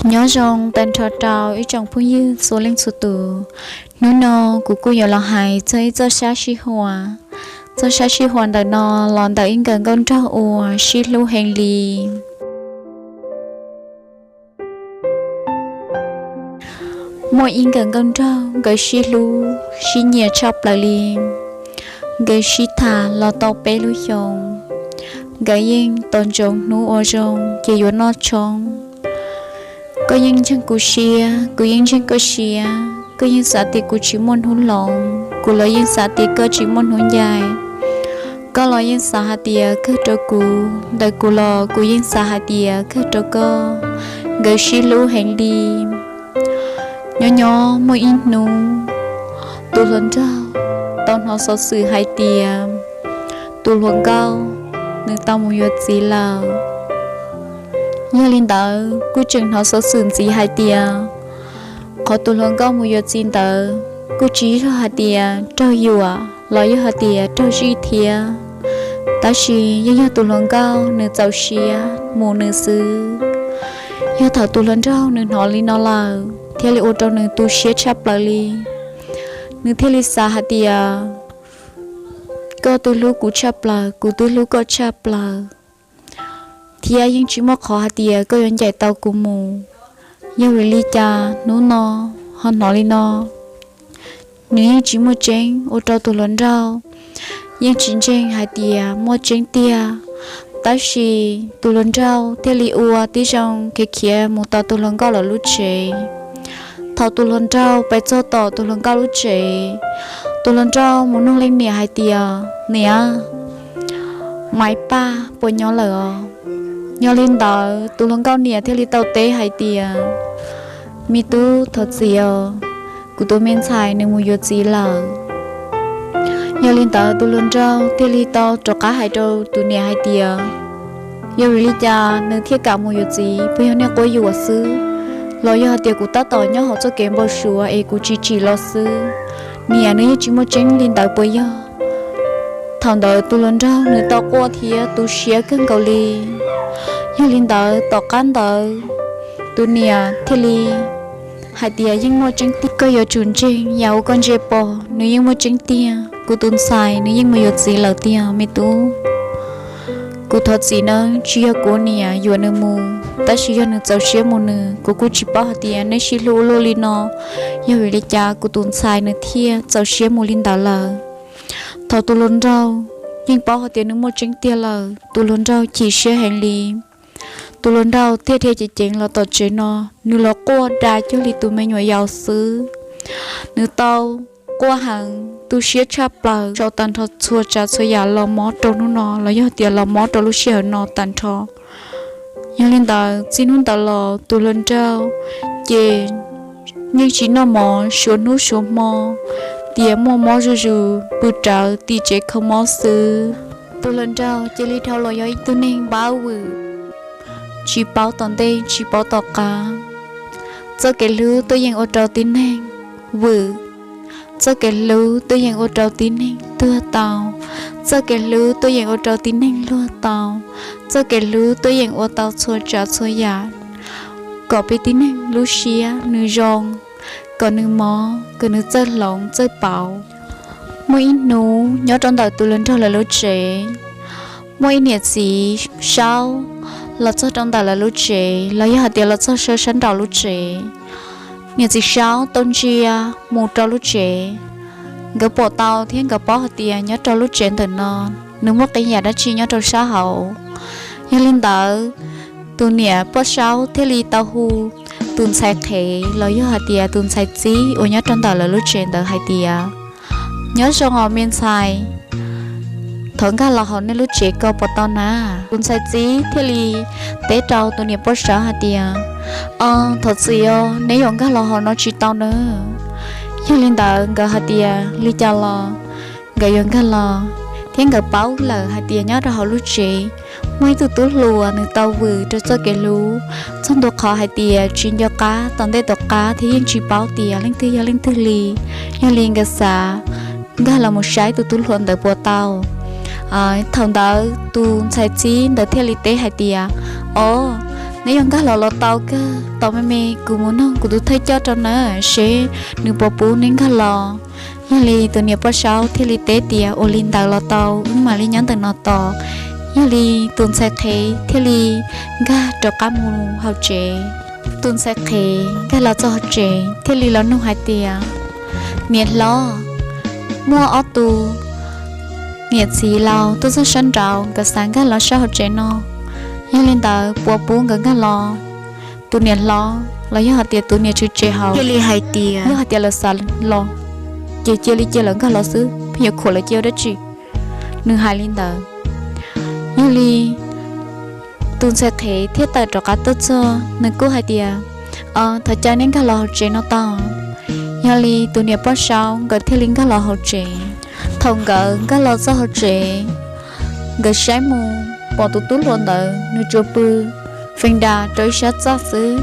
Nyob zoo tag nrho rau ib tsoom phooj ywg txhua leej txhua tus. Hnub no kuv kuj yuav los hais txog ib txoj sab sib huas. Txoj sab sib huas ntawm no los ntawm ib nkawm nkauj nraug uas sib hlub heev li. Muaj ib nkawm nkauj nraug, nkawd sib hlub sib nyiam tshaj plaws li. Nkawd sib tham los tau peb lub xyoos. Nkawd yeej tos ntsoov hnub ua zoo ces yuav noj tshoob. Koj yeej ntseeg kuv siab, kuv yeej ntseeg koj siab. Koj yeej xav tias kuv tsis muaj hnub hloov, kuv los yeej xav tias koj tsis muaj hnub ncaim. Koj los yeej xav hais tias kawg rau kuv, ntawm kuv los kuv yeej xav hais tias kawg rau koj. Nkawd sib hlub heev li. Nyob nyob muaj ib hnub, tus hluas nraug tau hnov xov xwm hais tias tus hluas nkauj nws tau mus yuav txiv lawm. Yog li ntawd kuj tseem hnov xov xwm ntxiv hais tias qhov tus hluas nkauj mus yuav txiv ntawd kuj tsis yog hais tias raug yuam los yog hais tias raug zij thiab, tab sis yeej yog tus hluas nkauj nws txaus siab mus nws xwb. Yog thaum tus hluas nraug nws hnov li no lawm thiaj li ua rau nws tu siab tshaj plaws li. Nws thiaj li xav hais tias koj twb hlub kuv tshaj plaws, kuv twb hlub koj tshaj plaws, thiab yeej tsis muaj qhov hais tias koj yuav ncaim tau kuv mus. Yog vim li cas hnub no ho hnov li no? Nws yeej tsis muaj tseeb, ua rau tus hluas nraug yeej tsis ntseeg hais tias muaj tseeb tiag. Tab sis tus hluas nraug thiaj li ua tib zoo khiav khiav mus tom tus hluas nkauj lawv lub tsev. Thaum tus hluas nraug pais txog tom tus hluas nkauj lub tsev, tus hluas nraug mus nug leej niam hais tias, Niam, Maiv Paj puas nyob lawm os? Yog li ntawd tus hluas nkauj niam thiaj li tau teb hais tias, Me tub, thov txim os, kuv tus me ntxhais nws mus yuav txiv lawm. Yog li ntawd tus hluas nraug thiaj li tau rov qab hais rau tus niam hais tias, Yog vim li cas nws thiaj kam mus yuav txiv? Puas yog nej quab yuam xwb, los yog hais tias kuv tab tom nyob hauv txoj kev npau suav es kuv tsis tsim los xwb? Niam, nws yeej tsis muaj tseeb li ntawd puas yog? Thaum ntawd tus hluas nraug nws tau quaj thiab tu siab kawg nkaus li. Yog li ntawd tom qab ntawd tus niam thiaj li hais tias, Yeej muaj tseeb tiag, koj yuav tsum ntseeg yam uas koj ntsia pom, nws yeej muaj tseeb tiag. Kuv tus ntxhais nws yeej mus yuav txiv lawm tiag me tub. Kuv thov txim nawb, tsis yog kuv niam yuam nws mus, tab sis yog nws txaus siab mus nws. Kuv kuj tsis paub hais tias neb sib hlub ua luaj li no, yog vim li cas kuv tus ntxhais nws thiaj txaus siab mus li ntawd lawm. Thaum tus hluas nraug yeej paub hais tias nws muaj tseeb tiag lawm, tus hluas nraug chim siab heev li. Tus hluas nraug thiaj dhia ceev ceev los tom tsev no, nws los quaj da cuag li tus me nyuam yaus xwb. Nws tau quaj heev, tu siab tshaj plaws, sau tag nrho txhua tsav txhua yam los mob rau hnub no, los yog tias los mob rau lub sij hawm no tag nrho. Yog li ntawd txij hnub ntawd los tus hluas nraug ces yeej tsis noj mov suav hnub suav hmo, tias muaj mob zuj zus pw rawv tim tsev kho mob xwb. Tus hluas nraug cia li dhau los yog ib tug neeg npab vwm, tsis paub tom ntej tsis paub tom qab. Txoj kev hlub tuaj yeem ua rau tib neeg vwm, txoj kev hlub tuaj yeem ua rau tib neeg tuag tau, txoj kev hlub tuaj yeem ua rau tib neeg luag tau, txoj kev hlub tuaj yeem ua tau txhua tsav txhua yam kom peb tib neeg lub siab nws zoo, kom nws mob, kom nws txawj hloov txawj pauv. Muaj ib hnub nyob rau ntawm tus hluas nraug lawv lub tsev, muaj ib niam txiv saub los txog rau ntawm lawv lub tsev, los yog hais tias los txog sab sab nraum lub tsev. Niam txiv saub tau ntsia mus rau lub tsev, nkawd pom tau thiab nkawd paub hais tias nyob rau lub tsev ntawm no nws muaj qee yam dab tsi nyob rau sab hauv. Yog li ntawd, tus niam poj saub thiaj li tau hu tus ntxhais qhev los yog hais tias tus ntxhais txib uas nyob rau ntawm lawv lub tsev ntawd hais tias, Nyob zoo os me ntxhais, thov nkag los hauv nej lub tsev ko puas tau na? Tus ntxhais txib thiaj li teb rau tus niam poj saub hais tias, Aws, thov txim os, neb yuav nkag los hauv no tsis tau na. Yog li ntawd nkawd hais tias li cas los nkawd yuav nkag los, thiab nkawd paub lawm hais tias nyob rau hauv lub tsev muaj ib tug tub hluas nws tau vwm rau txoj kev hlub txog ntua qhov hais tias tsis nco qab tom ntej tom qab thiab yeej tsis paub tias leej twg yog leej twg li. Yog li nkawd xav nkag los mus saib tus tub hluas ntawd puas tau. Thaum ntawd tus ntxhais txib ntawd thiaj li teb hais tias, Os, neb yog nkag los los tau kawg, tos me me kuv mus noog kuv tus thawj coj rau na, seb nws puas pub neb nkag los. Yog li tus niam poj saub thiaj li teb tias, ua li ntawd los tau, wb mam li nyob ntawm no tos. Yog li tus ntxhais qhev thiaj li nkag rov qab mus hauv tsev. Tus ntxhais qhev nkag los txog hauv tsev thiaj li los nug hais tias, niam hlob, muaj ob tug niam txiv laus tuaj txog sab nraud, nkawd xav nkag los sab hauv tsev no. Yog li ntawd puas pub nkawd nkag los? Tus niam hlob los yog hais tias tus niam tswv tsev hauv thiaj li hais tias, yog hais tias lawv xav los, ces cia li cia lawv nkag los xwb, pheej yuav khuam lawv cia ua dab tsi? Nws hais li ntawd. Yog li tus ntxhais qhev thiaj tawm rov qab tuaj txog, nws kuj hais tias, thov caw neb nkag los hauv tsev no tau. Yog li tus niam poj saub nkawd thiaj li nkag los hauv tsev. Thaum nkawd nkag los txog hauv tsev, nkawd saib mus pom tus tub hluas ntawd nws tsuas pw feem das rau ib sab txaj xwb,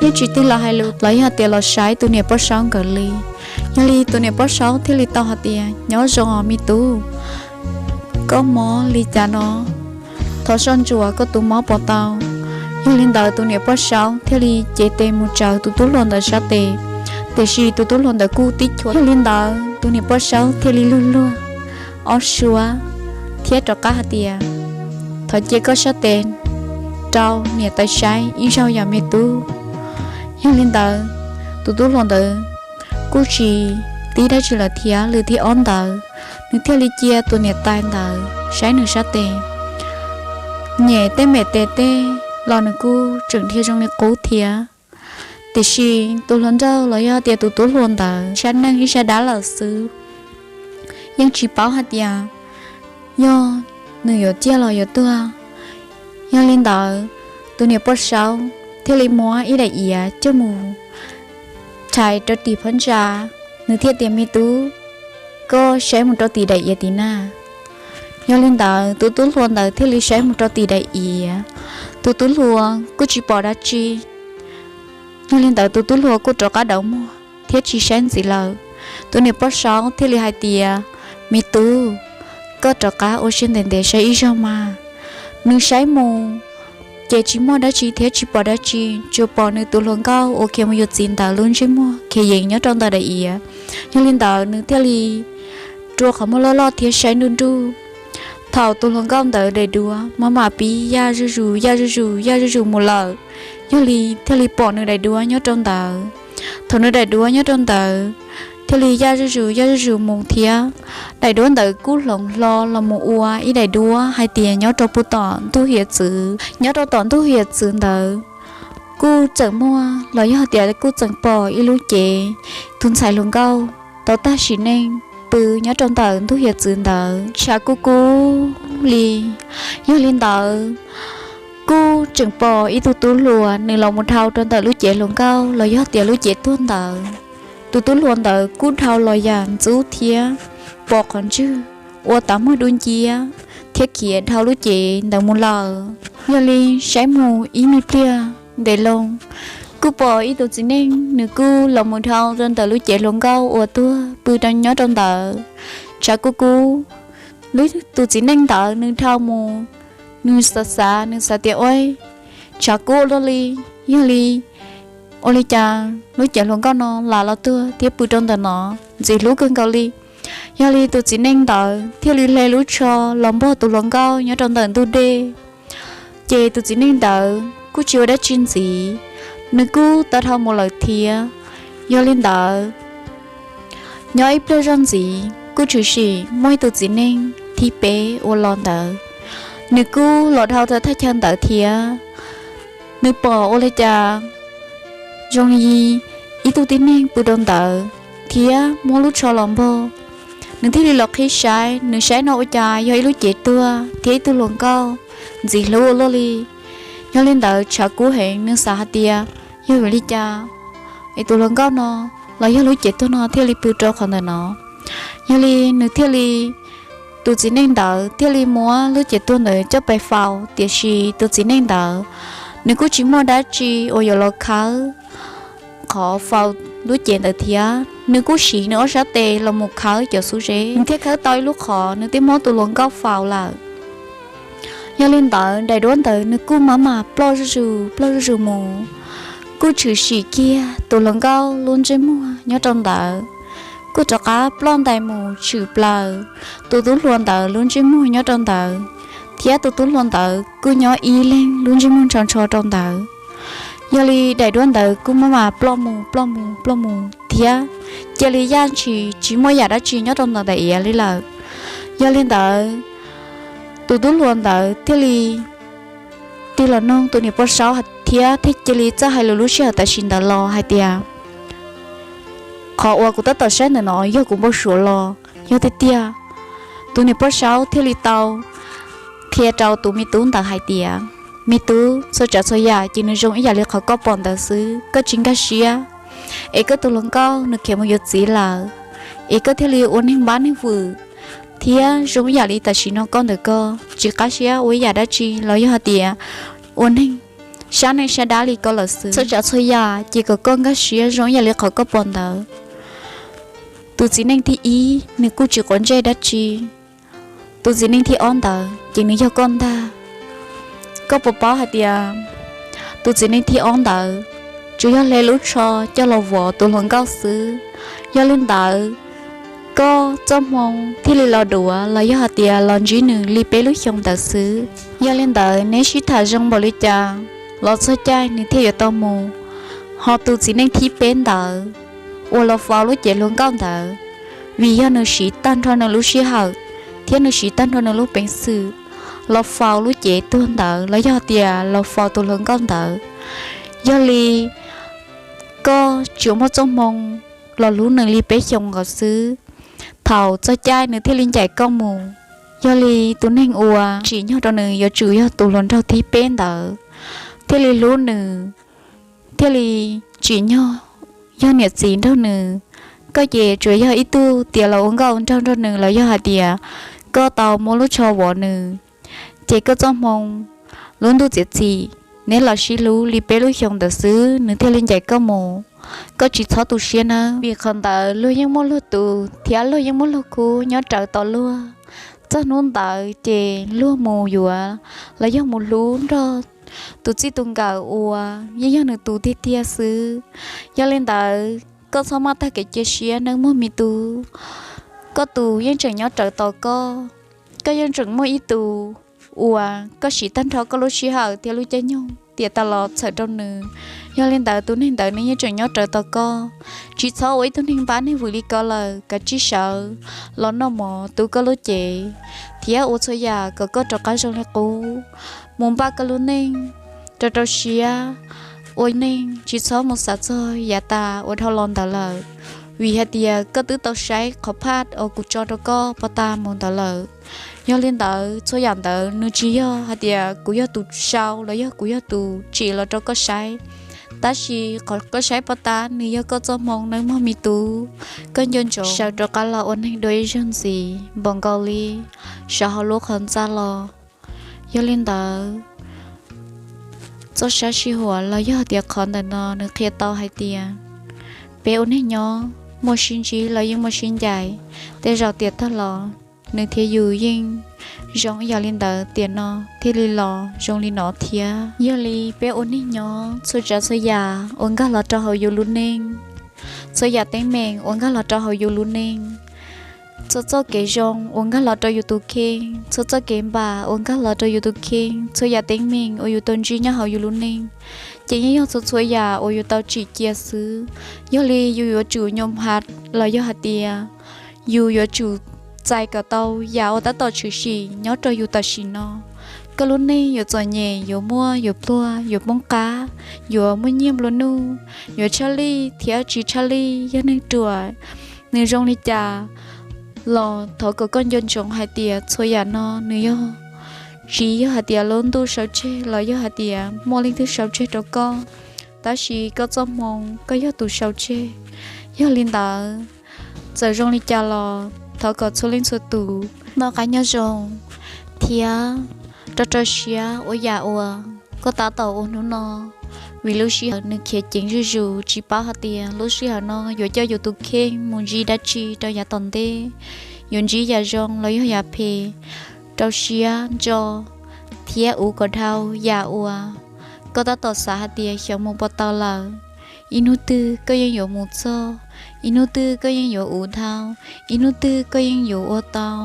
yeej tsis tig los hais lus los yog tias los saib tus niam poj saub nkawd li. Yog li tus niam poj saub thiaj li tau hais tias, nyob zoo os me tub, koj mob li cas no? Thov soj ntsuam koj tus mob puas tau? Yog li ntawd tus niam poj saub thiaj li cev tes mus tsawv tus tub hluas ntawd sab tes, tiam sis tus tub hluas ntawd kuj tib chua. Yog li ntawd tus niam poj saub thiaj li luag luag ob suab thiab rov qab hais tias, thov cia koj sab tes rau niam tais saib ib zaug yom me tub. Yog li ntawd tus tub hluas ntawd kuj tsis tib dab tsi lawm thiab. Lwm thib ob ntawd nws thiaj li cia tus niam tais ntawd saib nws sab tes. Nyem tej mem tes tej los nws kuj tseem dhia zoo li qub thiab. Tiam sis tus hluas nraug los yog tias tus tub hluas ntawd sab neej ib sab dab lawm xwb, yeej tsis paub hais tias yog nws yuav ciaj los yuav tuag. Yog li ntawd tus niam poj saub thiaj li muab ib daim iav coj mus rhais rau tim phab ntsa. Nws thiaj tias, me tub, koj saib mus rau tim daim iav tim na. Yog li ntawd tus tub hluas ntawd thiaj li saib mus rau tim daim iav. Tus tub hluas kuj tsis pom dab tsi. Yog li ntawd tus tub hluas kuj rov qab dauv muag thiab tsis saib ntxiv lawm. Tus niam poj saub thiaj li hais tias, me tub, koj rov qab ua siab ntev ntev saib ib zaug mas. Nws saib mus ces tsis muaj dab tsi thiab tsis pom dab tsi, tsuas pom nws tus hluas nkauj uas khiav mus yuav txiv ntawd lub ntsej muag khiav yees nyob rau ntawm daim iav. Yog li ntawd nws thiaj li rua qhov muag loj loj thiab saib nruj nruj. Thaum tus hluas nkauj ntawd daim duab maj mam pib yaj zuj zus yaj zuj zus yaj zuj zus mus lawm, yog li thiaj li pom nws daim duab nyob rau ntawd. Thaum nws daim duab nyob rau ntawd thiaj li yaj zuj zus yaj zuj zus mus thiab. Daim duab ntawd kuj hloov hlo los mus ua ib daim duab hais tias nyob rau puag tom ntug hiav txwv. Nyob rau tom ntug hiav txwv ntawd kuj txawm muaj los yog tias kuj txawm pom ib lub cev tus ntxhais hluas nkauj tau tag sim neej pw nyob rau ntawm ntug hiav txwv ntawd tshav kub kub li. Yog li ntawd kuj tseem pom ib tug tub hluas nws los mus dhau rau ntawm lub cev hluas nkauj los yog tias lub cev tuag ntawd. Tus tub hluas ntawd kuj dhau los yam ntxub thiab pom qhov ntswg ua tav muag dub nciab thiab khiav dhau lub cev ntawd mus lawm. Yog li saib mus ib me pliag ntev loo, kuj pom ib tus txiv neej nws kuj los mus dhau rau ntawm lub cev hluas nkauj uas tuag pw rau nyob rau ntawd tshav kub kub. Lub tus txiv neej ntawd nws dhau mus, nws xav xav nws xav tias, ua, tshav kub ua luaj li, yog li ua li cas lub cev hluas nkauj no lam los tuag thiab pw rau ntawm no, ntxim hlub kawg nkaus li. Yog li tus txiv neej ntawd thiaj li hle lub tsho los npog tus hluas nkauj nyob rau ntawm ntug dej. Ces tus txiv neej ntawd kuj tsis ua dab tsi ntxiv, nws kuj tau dhau mus lawm thiab. Yog li ntawd nyob ib pliag zoj ntxiv kuj tshwm sim muaj ib tus txiv neej thib peb uas los ntawd, nws kuj los dhau rau thaj chaw ntawd thiab. Nws pom ua li cas zoo li ib tug tib neeg pw rau ntawd thiab muab lub tsho los npog. Nws thiaj li los qhib saib, nws saib no ua cas yog ib lub cev tuag thiab ib tug hluas nkauj ntxim hlub ua luaj li. Yog li ntawd tshav kub heev, nws xav hais tias yog vim li cas es tus hluas nkauj no los yog lub cev tuag no thiaj li pw rau qhov ntawm no. Yog li nws thiaj li, tus txiv neej ntawd thiaj li muab lub cev tuag ntawd coj pais faus, tiam sis tus txiv neej ntawd nws kuj tsis muaj dab tsi uas yuav los khawb qhov faus lub cev ntawd thiab, nws kuj siv nws ob sab tes los mus khawb cov xuab zeb, nws thiaj khawb tau ib lub qhov, nws thiaj muab tus hluas nkauj faus lawm. Yog li ntawd daim duab ntawd nws kuj maj mam ploj zuj zus ploj zuj zus mus, kuj tshwm sim kiag tus hluas nkauj lub ntsej muag nyob rau ntawd, kuj rov qab ploj ntais mus tshwm plaws tus tub hluas ntawd lub ntsej muag nyob rau ntawd, thiab tus tub hluas ntawd kuj nyob ib leeg lub ntsej muag ntsho ntsho rau ntawd. Yog li daim duab ntawd kuj maj mam ploj mus ploj mus ploj mus thiab cia li yaj ntshis tsis muaj yam dab tsi nyob rau ntawm daim iav li lawm. Yog li ntawd, tus tub hluas ntawd thiaj li tig los nug tus niam poj saub thiab thiaj cia li txawj hais lus lub sij hawm tam sim ntawd los hais tias, qhov uas kuv tab tom saib ntawm no yog kuv npau suav los yog tiag tiag? Tus niam poj saub thiaj li tau qhia rau tus me tub ntawd hais tias, me tub, txhua tsav txhua yam ces nws zoo ib yam li qhov koj pom ntawd xwb, koj tsis nkag siab, es koj tus hluas nkauj nws khiav mus yuav txiv lawm, es koj thiaj li ua neeg npab neeg vwm thiab zoo ib yam li tam sim no koj ntawm koj tsis qab siab ua ib yam dab tsi los yog hais tias ua neeg sab neej sab dab li koj lawm xwb. Txhua tsav txhua yam ces kom koj nkag siab zoo ib yam li qhov koj pom ntawd. Tus txiv neej thib ib nws kuj tsis quav ntsej dab tsi. Tus txiv neej thib ob ntawd ces nws yog koj ntag. Koj puas paub hais tias tus txiv neej thib ob ntawd tsuas yog hle lub tsho coj los vov tus hluas nkauj xwb. Yog li ntawd, koj txoj hmoo thiaj li los duav los yog hais tias los ntsib nws li peb lub xyoo ntawd xwb. Yog li ntawd, neb sib tham zoo npaum li cas los txog caij nws thiaj yuav tau mus. Ho tus txiv neej thib peb ntawd uas los faus lub cev hluas nkauj ntawd, vim yog nws siv tag nrho nws lub sij hawm thiab nws siv tag nrho nws lub peev xwm los faus lub cev tuag ntawd los yog tias los faus tus hluas nkauj ntawd. Yog li koj tsuas muaj txoj hmoo los hlub nws li peb xyoos nkaus xwb, thaum txog caij nws thiaj li ncaim koj mus. Yog li tus neeg uas tsim nyog rau nws yuav tsum yog tus hluas nraug thib peb ntawd, thiaj li hlub nws, thiaj li tsim nyog yog niam txiv nrog nws. Koj ces tsuas yog ib tug tiav los ua nkauj ua nraug nrog nws los yog hais tias koj tau muab lub tsho vov nws, ces koj txoj hmoo lub ntuj txiav txim, neb los sib hlub li peb lub xyoo ntawd xwb nws thiaj li ncaim koj mus. Koj tsis txhob tu siab nawb, vim qhov ntawd luag yeej muaj luag tus thiab luag yeej muaj luag khub nyob rawv tos luag. Txog hnub ntawd ces luag mus yuav los yog mus hlub nrog tus txij tus nkawm uas yeej yog nws tus tiag tiag xwb. Yog li ntawd, koj txhob maj tag kev cia siab nawb mog me tub. Koj tus yeej tseem nyob rawv tos koj. Koj yeej tseem muaj ib tus uas koj siv tag nrho koj lub sij hawm thiab lub caij nyoog tiam tas los txhawm rau nws. Yog li ntawd, tus neeg ntawd nws yeej tseem nyob rawv tos koj. Tsis txhob ua ib tug neeg npab neeg vwm li ko lawm, kav tsij sawv los noj mov tu koj lub cev thiab ua txhua yam kom koj rov qab zoo li qub, mus npaj koj lub neej, rau rau siab ua neej, tsis txhob mus xav txog yav tas uas dhau los ntawd lawm. Vim hais tias koj twb tau saib qhov phaj uas kuv tso rau koj pov tas mus ntawd lawm. Yog li ntawd, txhua yam ntawd nws tsis yog hais tias kuv yog tus sau los yog kuv yog tus tsim los rau koj saib, tab sis qhov koj saib pov tas nws yog koj txoj hmoo nawb mog me tub. Koj nco ntsoov sawv rov qab los ua neeg dua ib zaug ntxiv npaum nkaus li sawv hauv lub qhov ntxa los. Yog li ntawd, txoj sab sij huam los yog tias qhov ntawm no nws qhia tau hais tias peb ua neeg nyob muaj sib ntsib los yeej muaj sib ncaim. Tej zaum tiam tag los nws thiab yus yeej zoo ib yam li ntawd, tiam no thiaj li los zoo li no thiab. Yog li peb ua neeg nyob, txhua tsav txhua yam uas nkag los rau hauv yus lub neej, txhua yam teeb meem uas nkag los rau hauv yus lub neej, txhua txoj kev zoo uas nkag los rau yus tus kheej, txhua txoj kev npam uas nkag los rau yus tus kheej, txhua yam teeb meem uas yus tau ntsib nyob hauv yus lub neej, ces yeej yog txhua txhua yam uas yus tau tsim cia xwb. Yog li yus yuav tsum nyom has los yog hais tias yus yuav tsum txais kom tau yam uas tab tom tshwm sim nyob rau yus tam sim no. Koj lub neej yuav txom nyem, yuav muaj yuav pluag, yuav poob qab, yuav muaj nyiaj nplua nuj, yuav tshaj lij thiab tsis tshaj lij, yog neeg ruam, nws zoo li cas los thov kom koj nco ntsoov hais tias txhua yam no nws yog, tsis yog hais tias lub ntuj sau tseg los yog hais tias muaj leej twg sau tseg rau koj, tab sis koj txoj hmoo koj yog tus sau tseg. Yog li ntawd, txawm zoo li cas los thov kom txhua leej txhua tus noj qab nyob zoo thiab rau rau siab ua yam uas koj tab tom ua hnub no, vim lub sij hawm nws khiav ceev zuj zus, tsis paub hais tias lub sij hawm no yuav coj yus tus kheej mus ntsib dab tsi rau yav tom ntej, yuav ntsib yam zoo los yog yam phem. Rau siab ntso thiab uv kom dhau yam uas koj tab tom xav hais tias xyov mus puas tau lawm. Ib hnub twg koj yeej yuav mus txog, ib hnub twg koj yeej yuav uv dhau, ib hnub twg koj yeej yuav ua tau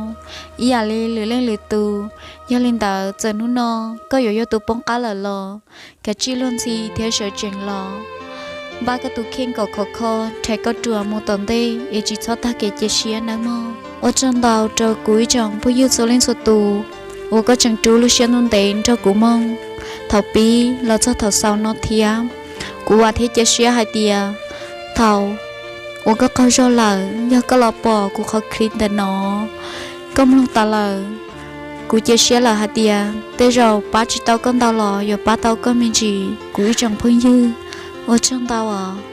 ib yam li lwm leej lwm tus. Yog li ntawd txawm hnub no koj yuav yog tus poob qab lawm los kav tsij luag ntxhi thiab sawv tsees los npaj koj tus kheej kom khov kho rhais koj ruam mus tom ntej es tsis txhob tag kev cia siab nawb mog. Ua tsaug ntau rau kuv ib tsoom phooj ywg txhua leej txhua tus uas koj tseem rub lub siab ntuj ntev nrog kuv mloog thaum pib los txog thaum xaus no thiab. Kuv vam thiab cia siab hais tias thaum uas koj qaug zog lawm, yog koj los pom kuv qhov clip ntawm no, koj mloog tas lawm, kuv cia siab lawm hais tias tej zaum pab tsis tau koj ntau los yuav pab tau koj me ntsis kuv ib tsoom phooj ywg. Ua tsaug ntau os.